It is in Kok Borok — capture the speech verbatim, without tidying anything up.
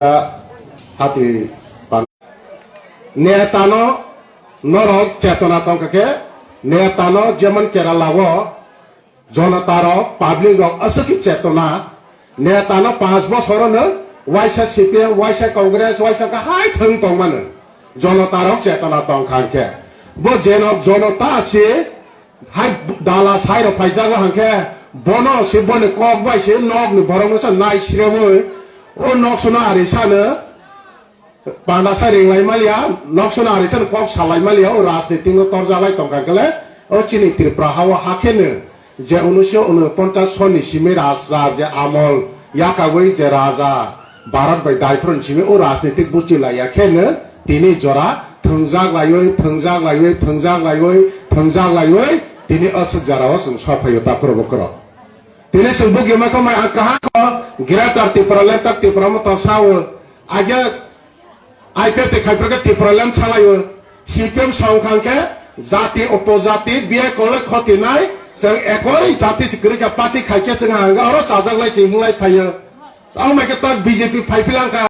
Hati pan-, netano norok chetona tongkha khe, netano jemon Kerala o jonota rok, public rok aswk khe chetona, netano panch bosor no waisa C P M, waisa Congress, waisa kahai thwng tongmano, jonota rok chetona tongkha khe, bo jenok jonota se hai dala sai rok phaijago hangkhe bono se boni kok bai se nok ni borok no se nai srewi o nok suna ari sano panda sai ring lai maliya, nok suna ari sano kok salai maliya, o rajniti no torjalai tongkha kele o chini Tripura ha o hakheno je unisho unoponchas soni simi raja je amol yakawi je raja Bharat bai daiphron simi o rajnitik busti laiya kheno tini jora thwngjak laiwi, thwngjak laiwi, thwngjak laiwi, thwngjak laiwi, tini aswk jora o chwng sor phaio takhro bukhro. Tini chwng bugima kho mai ang kaham kho Greater Tripura Land tak Tripura Motha sao. Aja I P F T khai phirkhe Tripura Land salaio. C P M song khang khe jati opojati biya koloi khoti nai. Chwng ekoi jati se kwrwi kha party khai khe chwng hangga oro chajak lai chwng hinglai phaio. Ang mai khe tak B J P phai philangkha.